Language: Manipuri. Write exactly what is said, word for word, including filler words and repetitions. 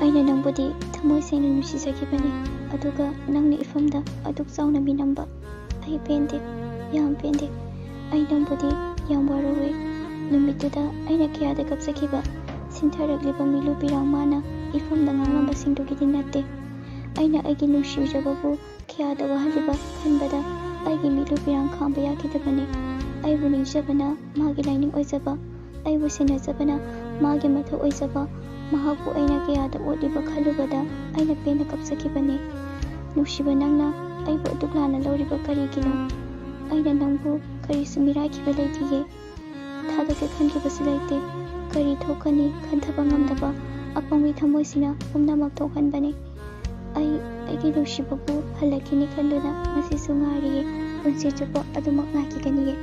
ꯑꯩꯅ ꯅꯪꯕꯨꯗꯤ ꯊꯃꯣꯏ ꯁꯦꯡꯅ ꯅꯨꯡꯁꯤꯖꯈꯤꯕꯅꯤ, ꯑꯗꯨꯒ ꯅꯪꯅ ꯏꯐꯝꯗ ꯑꯗꯨꯛ ꯆꯥꯎꯅ ꯃꯤꯅꯝꯕ꯫ ꯑꯩ ꯄꯦꯟꯗꯦ, ꯌꯥꯝ ꯄꯦꯟꯗꯦ꯫ ꯑꯩ ꯅꯪꯕꯨꯗꯤ ꯌꯥꯝ ꯋꯥꯔꯧꯋꯦ꯫ ꯅꯨꯃꯤꯠꯇꯨꯗ ꯑꯩꯅ ꯀꯌꯥꯗ ꯀꯞꯆꯈꯤꯕ, ꯁꯤꯟꯊꯔꯛꯂꯤꯕ ꯃꯤꯠꯂꯨ ꯄꯤꯔꯥꯡ ꯃꯥꯅ ꯏꯐꯝꯗ ꯉꯥꯡꯂꯝꯕꯁꯤꯡꯗꯨꯒꯤꯗꯤ ꯅꯠꯇꯦ꯫ ꯑꯩꯅ ꯑꯩꯒꯤ ꯅꯨꯡꯁꯤꯖꯕꯕꯨ ꯀꯌꯥꯗ ꯋꯥꯍꯜꯂꯤꯕ ꯈꯟꯕꯗ ꯑꯩꯒꯤ ꯃꯤꯠꯂꯨ ꯄꯤꯔꯥꯡ ꯈꯥꯡꯕ ꯌꯥꯈꯤꯗꯕꯅꯤ꯫ ꯑꯩꯕꯨ ꯅꯤꯡꯖꯕꯅ ꯃꯥꯒꯤ ꯂꯥꯏꯅꯤꯡ ꯑꯣꯏꯖꯕ, ꯑꯩꯕꯨ ꯁꯦꯟꯅꯖꯕꯅ ꯃꯥꯒꯤ ꯃꯊꯧ ꯑꯣꯏꯖꯕ, ꯃꯍꯥꯛꯄꯨ ꯑꯩꯅ ꯀꯌꯥꯗ ꯑꯣꯠꯂꯤꯕ ꯈꯜꯂꯨꯕꯗ ꯑꯩꯅ ꯄꯦꯟꯅ ꯀꯞꯆꯈꯤꯕꯅꯤ꯫ ꯅꯨꯡꯁꯤꯕ, ꯅꯪꯅ ꯑꯩꯕꯨ ꯑꯗꯨꯛ ꯂꯥꯟꯅ ꯂꯧꯔꯤꯕ ꯀꯔꯤꯒꯤꯅꯣ? ꯑꯩꯅ ꯅꯪꯕꯨ ꯀꯔꯤꯁꯨ ꯃꯤꯔꯥꯏꯈꯤꯕ ꯂꯩꯇꯤꯌꯦ꯫ ꯊꯥꯗꯣꯛꯀꯦ ꯈꯟꯈꯤꯕꯁꯨ ꯂꯩꯇꯦ꯫ ꯀꯔꯤ ꯊꯣꯛꯀꯅꯤ ꯈꯟꯊꯕ ꯉꯝꯗꯕ ꯑꯄꯪꯕꯤ ꯊꯃꯣꯏꯁꯤꯅ ꯄꯨꯝꯅꯃꯛ ꯊꯣꯛꯍꯟꯕꯅꯤ꯫ ꯑꯩ ꯑꯩꯒꯤ ꯅꯨꯡꯁꯤꯕꯕꯨ ꯍꯜꯂꯛꯈꯤꯅꯤ ꯈꯟꯗꯨꯅ ꯉꯁꯤꯁꯨ ꯉꯥꯏꯔꯤꯌꯦ꯫ ꯄꯨꯟꯁꯤ ꯆꯨꯞꯄ ꯑꯗꯨꯃꯛ ꯉꯥꯏꯈꯤꯒꯅꯤꯌꯦ꯫